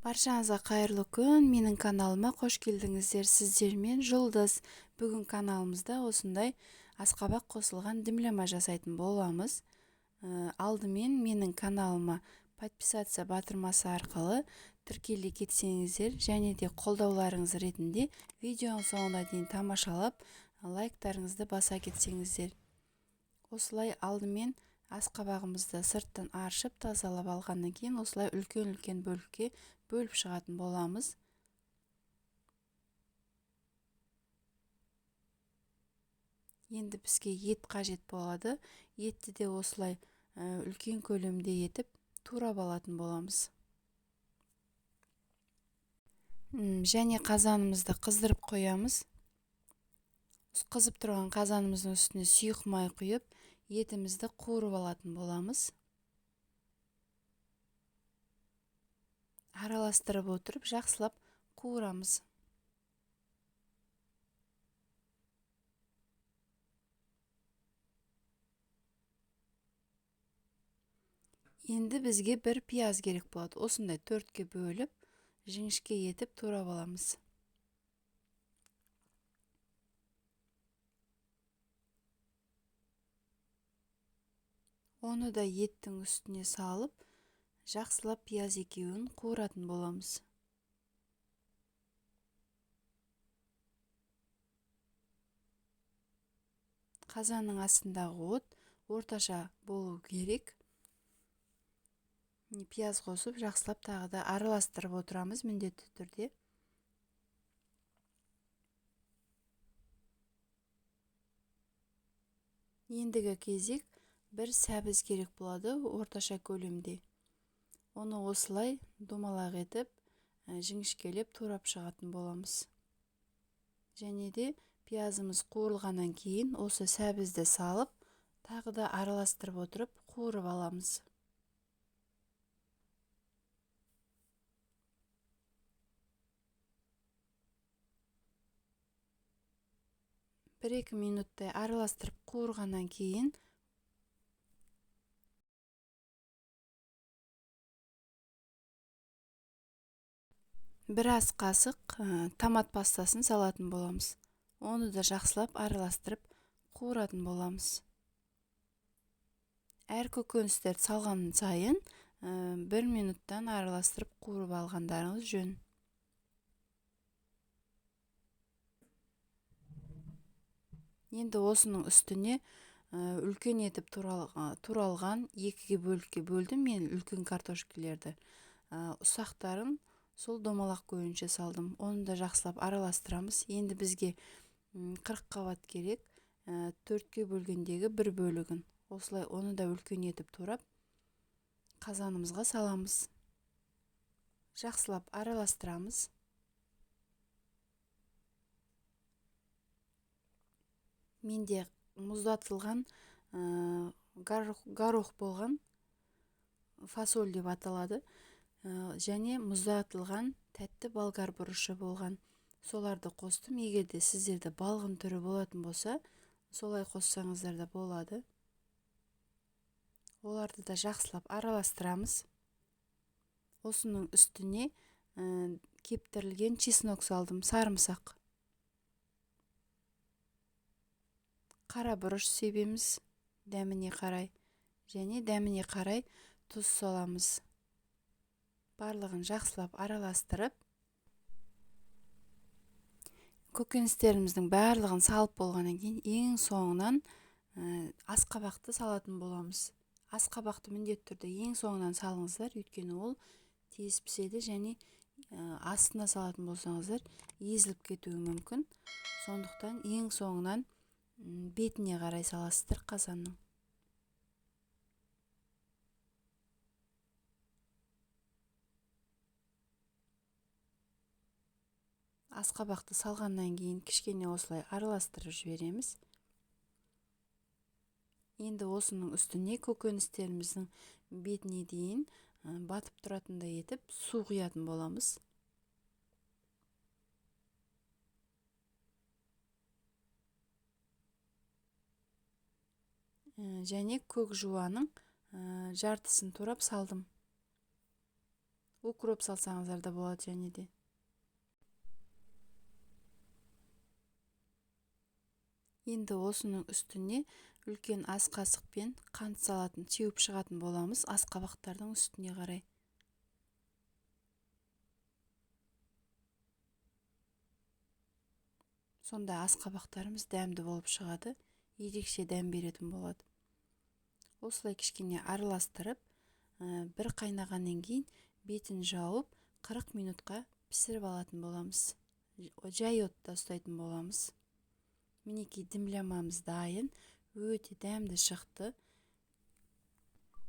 Баршаңызға қайырлы күн. Менің каналыма қош келдіңіздер. Сіздермен Жұлдыз. Бүгін каналымызда осындай асқабақ қосылған дімлема жасайтын боламыз. Алдымен менің каналыма подписаться батырмасы арқылы тіркеле кетсеңіздер және де қолдауларыңыз ретінде видеоның соңына дейін тамашалап, лайктарыңызды баса кетсеңіздер. Осылай алдымен асқабағымызды сырттан аршып тазалап алғаннан кейін осылай үлкен-үлкен бөлікке бөліп шығатын боламыз. Енді бізге ет қажет болады. Етті де осылай үлкен көлемде етіп турап алатын боламыз. Және қазанымызды қыздырып қоямыз. Қызып тұрған қазанымыздың үстіне сұйық май құйып, етімізді қуырып алатын боламыз. Араластырып отырып жақсылап қуырамыз. Енді бізге бір пияз керек болады. Осындай 4-ке бөліп, жіңішке етіп турап аламыз. Оны да еттің үстіне салып, жақсылап пияз екеуін қуыратын боламыз. Қазанның астындағы от орташа болу керек. Пияз қосып, жақсылап тағы да араластырып отырамыз міндетті түрде. Ендігі кезек бір сәбіз керек болады орташа көлемде. Оны осылай домалақ етіп, жіңішкелеп турап шығатын боламыз. Және де пиязымыз қуырылғаннан кейін осы сәбізді салып, тағы да араластырып отырып қуырып аламыз. Бір-екі минуттай араластырып қуырғаннан кейін бір ас қасық томат пастасын салатын боламыз. Оны да жақсылап араластырып қуыратын боламыз. Әр көкөністерді салған сайын бір минуттан араластырып қуырып алғандарыңыз жөн. Енді осының үстіне үлкен етіп туралған екіге бөлікке бөлдім мен үлкен картошкалерді. Ұсақтарын сол домалақ көйінше салдым. Оны да жақсылап араластырамыз. Енді бізге 40 қабат керек. 4-ке бөлгендегі бір бөлігін. Осылай оны да үлкен етіп турап қазанымызға саламыз. Жақсылап араластырамыз. Менде мұздатылған горох болған, фасоль деп аталады. Және мұздатылған тәтті болгар бұрышы болған. Соларды қостым. Егер де сіздерде балғын түрі болатын болса, солай қоссаңыздар да болады. Оларды да жақсылап араластырамыз. Осының үстіне кептірілген чеснок салдым, сарымсақ. Қара бұрыш себеміз дәміне қарай және дәміне қарай тұз саламыз. Барлығын жақсылап араластырып, көкөністеріміздің барлығын салып болғаннан кейін ең соңынан асқабақты салатын боламыз. Асқабақты міндетті түрде ең соңынан салыңыздар, өйткені ол тез піседі және астына салатын болсаңыздар езіліп кетуі мүмкін. Сондықтан ең соңынан бетіне қарай саласыздар қазанның. Асқабақты салғаннан кейін кішкене осылай араластырып жібереміз. Енді осының үстіне көкөністеріміздің бетіне дейін батып тұратындай етіп су құятын боламыз. Және көк жуаның жартысын турап салдым. Укроп салсаңыздар да болады және де. Енді осының үстіне үлкен ас қасықпен қант салатын, сеуіп шығатын боламыз асқабақтардың үстіне қарай. Сонда асқабақтарымыз дәмді болып шығады, ерекше дәм беретін болады. Осылай кішкене араластырып, бір қайнағаннан кейін бетін жауып 40 минутқа пісіріп алатын боламыз. Жай отта ұстайтын боламыз. Мінекей дімлямамыз дайын, өте дәмді шықты.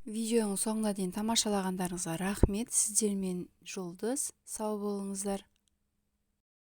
Видеоның соңына дейін тамашалағандарыңызға рахмет. Сіздермен Жұлдыз, сау болыңыздар.